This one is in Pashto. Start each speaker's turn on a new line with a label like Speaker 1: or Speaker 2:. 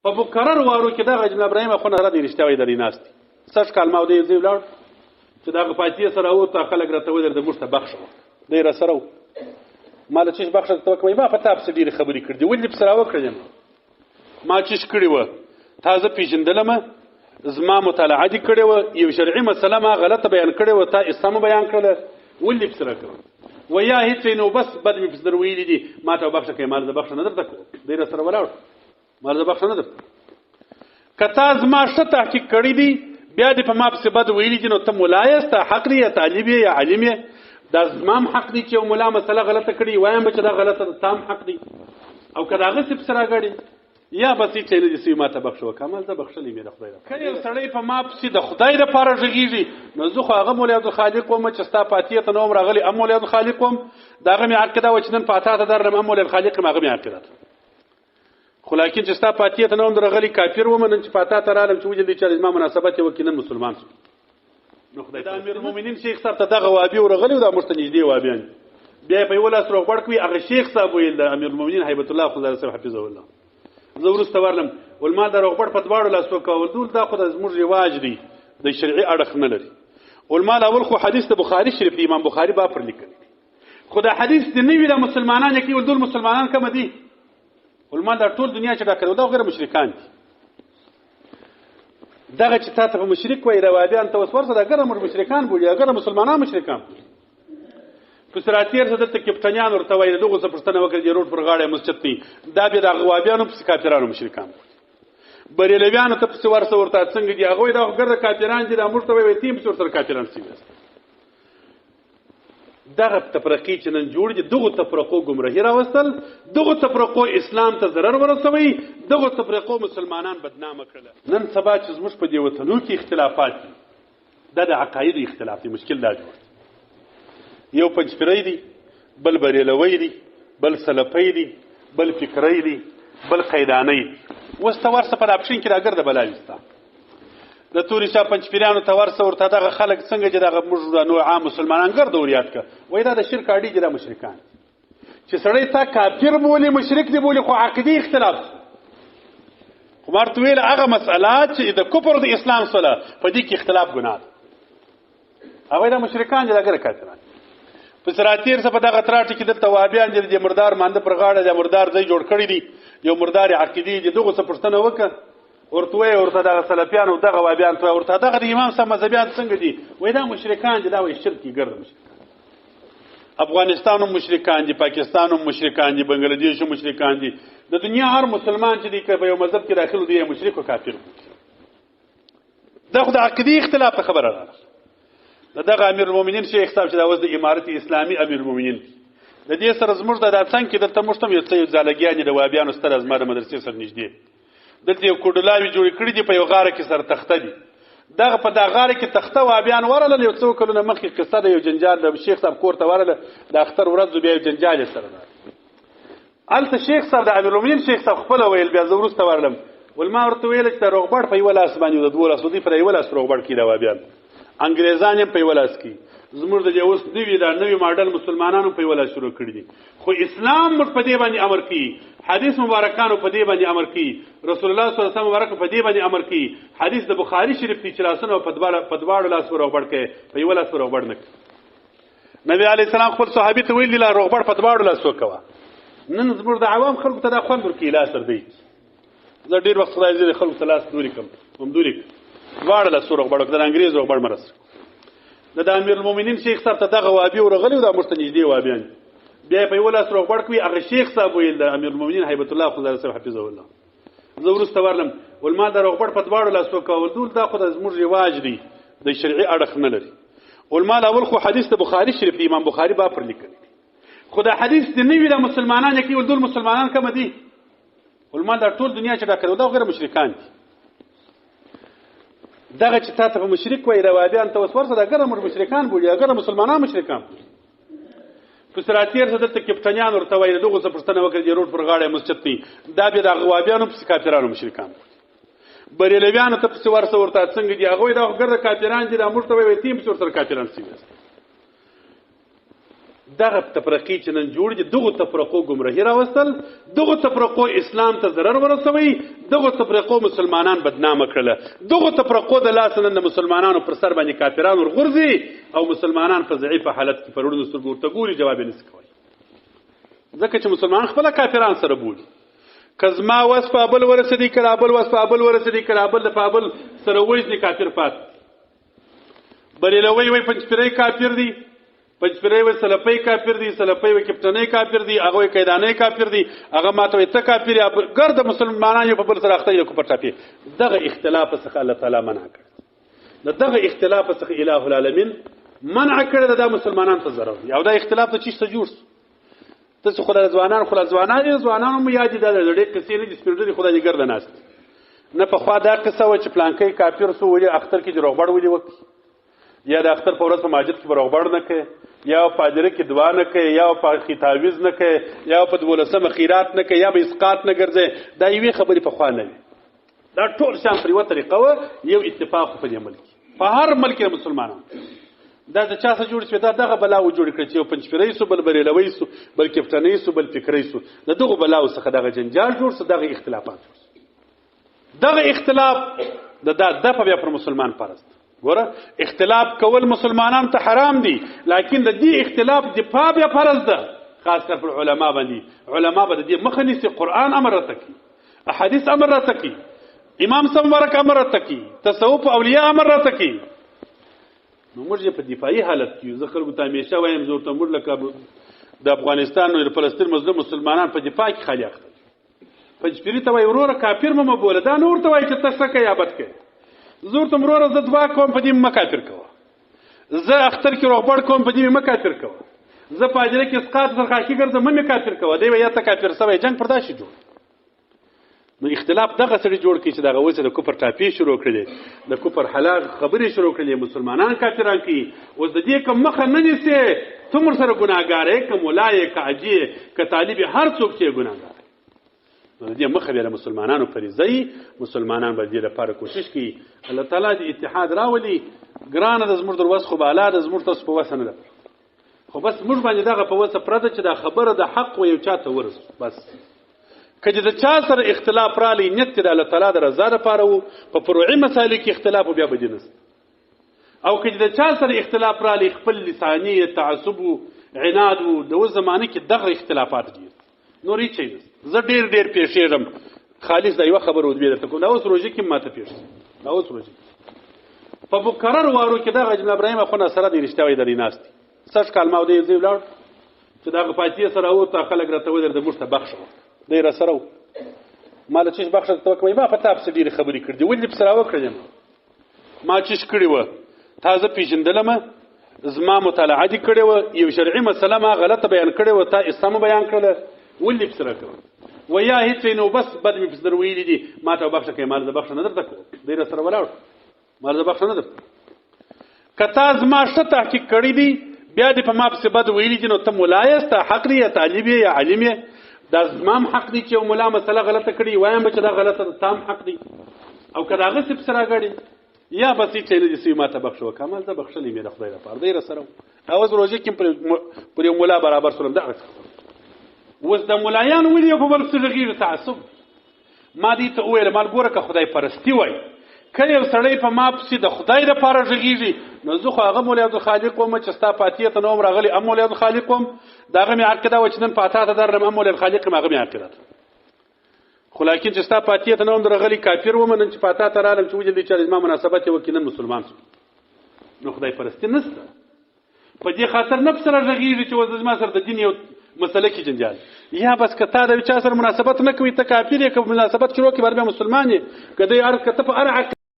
Speaker 1: په مکرر وارو کې دغه جمله ابراهیم خو نه دی، رښتیا وایي، د ناست سږ کال ما دی ځای ولاړ چې دغه فاتحه سره او ته خلک راته ودر د موږ ته بخښه دی را سره ما له چیش بخښه ته کوي. ما په تاب څه ډېرې خبرې کړې دي، ولې په سره وکړلم؟ ما چیش کړې وه؟ تازه پېژندلمه، زما مطالعه دې کړې وه، یو شرعي مسله ما غلطه بیان کړې وه، تا سمه بیان کړله، ولې په سره کوه؟ و یا هیڅ نو بس بد مې پسې در ویلي دي، ما ته بخښه کوي. ما له بخښه نه درته کوم، دی را سره ولاړ، ما له بخښه نه درته. که تا زما ښه تحقیق کړی دی، بیا دې په ما پسې بد ویلي دي، نو ته ملا یې، ستا حق دی، یا طالب یې، یا عالم یې، دا زما هم حق دی چې یو ملا مسله غلطه کړي وایم به چې دا غلطه ده، تا هم حق دی. او که د هغه څه پسې راګړي یا بس هیڅ نه دي سوي، ما ته بخښه وکړه، ما زه بخښلی مې د خدای لپاره. که یو سړی په ما پسې د خدای لپاره غږېږي، نو زه خو هغه مولوي عبدالخالق وم چې ستا فاتحې ته نه وم راغلی، ام مولوي عبدالخالق وم، د هغه مې عقیده وه چې نن فاتحه ته درلم، ام مولوي عبدالخالق یم، هغه مې عقیده ده. خو لاکن چې ستا فاتحې ته نه وم درغلی کافر وم، نن چې فاتحه ته رالم چې وجل دي چې زما مناسبت یې وکړي، نن مسلمان شوم. نو خدای د امیر المؤمنین شیخ صاحب ته دغه وابي ورغلی، دا موږ ته نږدې وابیان، بیا په یو لاس روغبړ کوي. هغه شیخ صاحب ویل د امیر المؤمنین هیبت الله خدای صاحب حفظه الله، زه وروسته ورلم، ول ما د روغبړ په دواړو لاسو کول، دول دا خو د زموږ رواج دی، د شرعي اړخ نه لري. ول ما اول خو حدیث د بخاری شریف دی، امام بخاری با پر لیکلی، خو دا حدیث دی نه وی، د مسلمانان کې ول دول مسلمانان کم دي؟ ول ما دا ټول دنیا چې دا کړو، دا غیر مشرکان دي. دغه چې تا ته په مشرک وایي روابیان ته اوس ورسره دا ګره موږ مشرکان بولي، ګره مسلمانان مشرکان بولي. په سراتیر څه دلته کپټنیان ورته وایي، دغه څه پوښتنه وکړي چې روډ پر غاړه مسجد دی، دا بیا د غوابیانو پسې کافرانو مشرکان بولي. بریلویانو ته پسې ورسه ورته څنګه دي؟ هغوی دا ګرده کافران دي، دا موږ ته وایي تیم پسې ورسره کافران سوي. دغه تفرقې چې نن جوړ دي، دغو تفرقو ګمراهي راوستل، دغو تفرقو اسلام ته ضرر ورسوي، دغو تفرقو مسلمانان بدنامه کړل. نن سبا چې زموږ په دې وطنو کې اختلافات دي، دا د عقایدو اختلاف دی، مشکل دا جوړ دی. یو پنځپیری دی، بل بریلوی دی، بل سلفی دی، بل فکری دی، بل قیدانی دی. اوس ته ورسه په اپشن کې راګرده بلا وستا د توري شاه پنځپیرانو ته ورسه ورته دغه خلک څنګه چې دغه موږ نور عام مسلمانان ګرده وریاد کړه، وایي دا د شرک اډې دي، دا مشرکان چې سړی تا کافر بولي، مشرک دی بولي، خو عقیدې اختلاف. خو ما ورته ویل هغه مسئله چې د کفر د اسلام سره په دې کې اختلاف ګناه ده. هغوی دا مشرکان دي، دا ګره کافران. په سراتیر څه په دغه تراټي کې دلته وابیان دي، د مردار مانده پر غاړه د مردار ځای جوړ کړی دی، یو مردار عقیدې دي، دغه څه پوښتنه وکړه ورته وایي ورته دغه سلفیان او دغه وابیان ته ورته دغه د امام صاحب مذهبیان څنګه دي؟ وایي دا مشرکان دي، دا وایي شرک دي، ګرده مشرکان. افغانستان هم مشرکان دي، پاکستان هم مشرکان دي، بنګلادیش هم مشرکان دي، د دنیا هر مسلمان چې دی که په یو مذهب کې داخل دی مشرک او کافر دی. دا خو د عقیدې اختلاف ته خبره راغله. د دغه امیر المؤمنین شیخ صاحب چې دا اوس د امارت اسلامي امیر المؤمنین د دې سره زموږ د دا څنګ کې دلته موږ ته یو څه یو ځالګیانې د وابیانو ستره زما د مدرسې سره نږدې دلته یو کوډلاوي جوړې کړي دي، په یو غاره کې سره تخته دي. دغه په دا غاره کې تخته وابیان ورلل یو څو کلونه مخکې قصه ده، یو جنجال د شیخ صاحب کور ته ورله د اختر ورځ بیا یو جنجال یې سره راغی. هلته شیخ صاحب د امیرالمؤمنین شیخ صاحب خپله ویل، بیا زه وروسته ورلم، ول ما ورته ویل چې د روغبړ په یوه لاس باندې د دوو لاسو دی پر یوه لاس روغبړ کړي دا وابیان انګریزان یې په یوه لاس کړي، زموږ د دې اوس نوي دا نوي ماډل مسلمانانو په یوه لاس شروع کړي دي. خو اسلام موږ په دې باندې امر کوي، حدیث مبارکانو په دې باندې امر کوي، رسول الله صلی الله علیه وسلم مبارک په دې باندې امر کوي. حدیث د بخاری شریف دی چې لاسونه په دواړو لاس روغبړ کوي، په یوه لاس روغبړ نه کوي. نبی علیه السلام خپل صحابي ته ویلي لا روغبړ په دواړو لاس وکوه. نن زموږ د عوام خلکو ته دا خوند ورکوي لاس در دی. زه ډېر وخت خدای زه خلکو ته لاس دوري کوم، هم دوري کوم، دواړه لاس روغبړ وکړه، د انګرېز روغبړ مه رسوه. د امیر المؤمنین شیخ صاحب ته دغه وابي ورغلی، دا موږ ته نږدې وابیان دي، بیا په یوه لاس روغبړ کوي. هغه شیخ صاحب ویل د امیر المؤمنین هیبت الله خدای صاحب حفظه الله، زه وروسته ورلم، ول ما د روغبړ په دواړو لاسو کول، دول دا خو د زموږ رواج دی، د شرعي اړخ نه لري. ول ما اول خو حدیث د بخاری شریف دی، امام بخاری با پر لیکلی، خو دا حدیث دی نه وی دا مسلمانان یې کوي، ول دول مسلمانان کم دي؟ ول ما دا ټول دنیا چې دا کړو، دا غیر مشرکان دي. دغه چې تا ته په مشرک وایي روابیان ته اوس ورسه دا ګره موږ مشرکان بولي، ګره مسلمانان مشرکان بولي. په سراتیر څه دلته کپټنیان ورته وایي، دغه څه پوښتنه وکړي چې روډ پر غاړه مسجد دی، دا بیا د غوابیانو پسې کافرانو مشرکان بولي. بریلویانو ته پسې ورسه ورته څنګه دي؟ هغوی دا ګرده کافران دي، دا موږ ته وایي تیم پسې ورسره کافران سوي. دغه تفرقې چې نن جوړ دي، دغو تفرقو ګمراهي راوستل، دغو تفرقو اسلام ته ضرر ورسوي، دغو تفرقو مسلمانان بدنامه کړل، دغو تفرقو د لاسه نن د مسلمانانو پر سر باندې کافران ورغورځي او مسلمانان په ضعیفه حالت کې پر وړو سترګو ورته ګوري، جواب یې نسي کولی، ځکه چې مسلمان خپله کافران سره بولي. که زما وس په بل ورسېدی، که بل وس په بل ورسېدی، که بل په بل سره وژني، کافر پات. بریلوی وای پنځپیری کافر دی، پنځپیری وای سلفی کافر دی، سلفی وای کپټنی کافر دی، هغه وای قیدانی کافر دی، هغه ماته وای ته کافر یې. ګرد مسلمانان یو په بل سره اخته یو په ټاپي. دغه اختلاف څخه الله تعالی منع کړ، دغه اختلاف څخه الٰه العالمین منع کړ، دا مسلمانان ته ضرر دی. او دا اختلاف ته چی څه جوړ تاسو خو د ځوانان، خو ځوانان یې، ځوانانو مو یاد دي، دا د ډېر قصې نه دي، سپین خدای دې ګرد ناست نه. په خوا دا قصه و چې پلانکی کافر سو، ولې اختر کې روغبړ ولې وکړي، یا د اختر په ورځ په ماجد کې روغبړ نه کوي، یا په اجره کې دعا نه کوي، یا په خطاویز نه کوي، یا په دولسمه خیرات نه کوي، یا به اسقاط نه ګرځي. دا یوې خبرې په خوا نه وي. دا ټول شان پر یوه طریقه و، یو اتفاق په دې ملک، په هر ملک کې مسلمانان. دا د چا څخه جوړ شوی؟ دا دغه بلا و جوړ کړ چې یو پنځپیری سو، بل بریلوي سو، بل کپټنی سو، بل فکری سو. د دغه بلاو څخه دغه جنجال جوړ سو، دغه اختلافات جوړ سو. دغه اختلاف د دا دفع بیا پر مسلمان فرض. ګوره، اختلاف کول مسلمانان ته حرام دي، لیکن د دې اختلاف دفاع بیا فرض ده، خاص کر پر علما باندې. علما به د دې مخه نیسي. قرآن امر راته کوي، احادیث امر راته کوي، امام صاحب مبارک امر راته کوي، تصوف اولیاء امر راته کوي. نو موږ په دفاعي حالت کې. زه خلکو ته همیشه وایم، زه ورته موږ لکه د افغانستان او د فلسطین مظلوم مسلمانان په دفاع کې خالي اخته. پنځپیري ته وایي وروره کافر مه مه بوله، دا نور ته وایي چې ته ښه کوې یا بد کوې. زه ورته وروره زه دعا کوم، په دې مه کافر کوه. زه اختر کې روغبړ کوم، په دې مې مه کافر کوه. زه په اجره کې اسقاط سره خاکي ګرځم، مه مې کافر کوه. دی وایي یا ته کافر سوی، جنګ پر داسې جوړ. نو اختلاف دغه سړي جوړ کړي چې دغه اوس د کفر ټاپې شروع کړلې، د کفر حلال خبرې شروع کړلې، مسلمانان کافران کړي. اوس د دې کوم مخه نه نیسې، ته مور سره ګناهګار یې، که ملا یې، که حاجي یې، که طالب یې، هر څوک چې ګناهګار. نو د دې مخه بیا د مسلمانانو فریضه وي. مسلمانان به د دې لپاره کوشش کوي. الله تعالی دې اتحاد راولي. ګرانه ده، زموږ در وس خو بالا ده، زموږ تاسو په وسه نه ده، خو بس موږ باندې دغه په وسه پرده چې دا خبره د حق و یو چا ته ورسو. بس که د چا سره اختلاف رالی، نیت د الله تعالی د رضا لپاره وو، په فروعي مسایلو کې اختلاف بیا به دې نشته. او که د چا سره اختلاف رالی، خپل لساني تعصب و عناد و، د اوس زمانه کې دغه اختلافات ډېر، نور هیڅ شی نشته. زه ډېر ډېر پېښېږم، خالص دا یوه خبره ودوې درته کوم. دا اوس روژه کې ماته پېښ شي، دا اوس روژه په مکرر وارو کې دغه جمله ابراهیم اخوند سره دی رښتیا وایي، درې ناست دي. سږ کال ما دی یو ځای ولاړ چې دغه فاتحې سره وته خلک راته ودرېده، موږ ته بخښه وکړه. دی را سره و، ما له چیش بخښه ته وکړه، ما په تا پسې ډېرې خبرې کړې دي، ولې پسې راوکړلې؟ ما چیش کړې وه، تا زه پېژندلم، زما مطالعه دې کړې وه، یو شرعي مسله ما غلطه بیان کړې وه، تا یې سمه بیان کړله، ولې پسې راکوه؟ و یا هیڅ نو بس بد مې پسې در ویلي دي، ما ته بخښه کوي. ما له بخښه نه درته کوم. دی را سره ولاړ، ما له بخښه نه درته. که تا زما ښه تحقیق کړی دی، بیا دې په ما پسې بد ویلي دي، نو ته ملا یې، ستا حق دی، یا طالب یې، یا عالم یې، دا زما هم حق دی چې یو ملا مسله غلطه کړې وایم به چې دا غلطه ده، تا هم حق دی. او که د هغه څه پسې راګړي یا بس هیڅ نه دي سوي، ما ته بخښه وکړه. ما زه بخښلی مې د خدای لپاره، دی را سره اوس روژه کې پر یو ملا برابر سولم. دغه اوس د ملایانو ولې یو په بل پسې غږېږي تعصب. ما دې ته وویل، مال ګوره که خدای پرستي وای، که یو سړی په ما پسې د خدای لپاره غږېږي، نو زه خو هغه مولوي عبدالخالق وم چې ستا فاتحې ته نه وم راغلی، ام مولوي عبدالخالق وم. د هغه مې عقیده وه چې نن فاتحه ته درلم، ام مولوي عبدالخالق یم، هغه مې عقیده ده. خو لاکن چې ستا فاتحې ته نه وم درغلی، کافر وم، نن چې فاتحه ته رالم چې ولیدل چې زما مناسبت یې وکړي، نن مسلمان شوم. نو خدای پرستي نشته، په دې خاطر نه سره غږېږي چې اوس زما سره د دین یو مسله کې جنجال. یا بس که تا د چا سره مناسبت نه کوي، ته کافر یې، که مناسبت شروع کړې بیا مسلمان یې، که دی هر که ته په هر